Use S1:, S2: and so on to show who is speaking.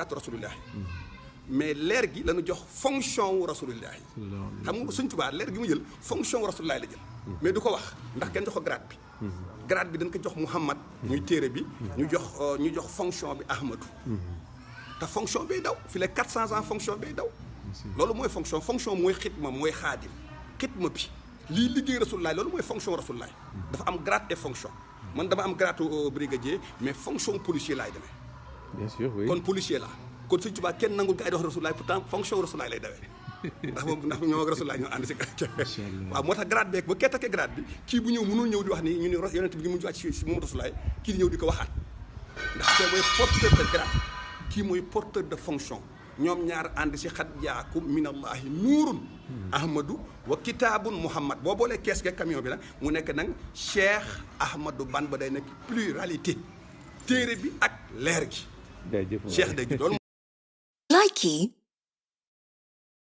S1: rasulullah mais leer gi lañu jox fonction wu rasulullah xam nga Sëñ Tuubaa leer gi mu jël fonction wu rasulullah la jël mais du ko wax ndax kenn jox ko grade bi dañ ko jox Muhammad muy téere bi ñu jox fonction bi Ahmadu te fonction bay daw fi les 400 ans fonction bay daw loolu mooy fonction mooy xitma mooy xaadim xitma bi lii liggéey rasulullah loolu mooy fonction rasulullah dafa am grade et fonction man dama am grade brigadier mais fonction policier laay demee
S2: bien sûr oui
S1: kon policier la kon Sëñ Tuubaa kenn nangul gars yi di wax Rasulullah pourtant fonction Rasulullah lay dawee ndax ñoo ak Rasulullah ñoo ànd si waaw moo tax grade beeg ba kee takkee grade bi kii bu ñëw mënul ñëw di wax ni ñu ne yonent bi ngi mu wàcc si moom Rasulullah kii di ñëw di ko waxaat ndax kee mooy porteur de grade kii mooy porteur de fonction ñoom ñaar ànd si xat jaakum minallahi nuurun ahmadou wa kitaabun muhammad boo boolee kees geeg camion bi nag mu nekk nag Cheikh Ahmadou Bamba day nekk pluralité téere bi ak leer gi Cheikh day loolu
S3: Likey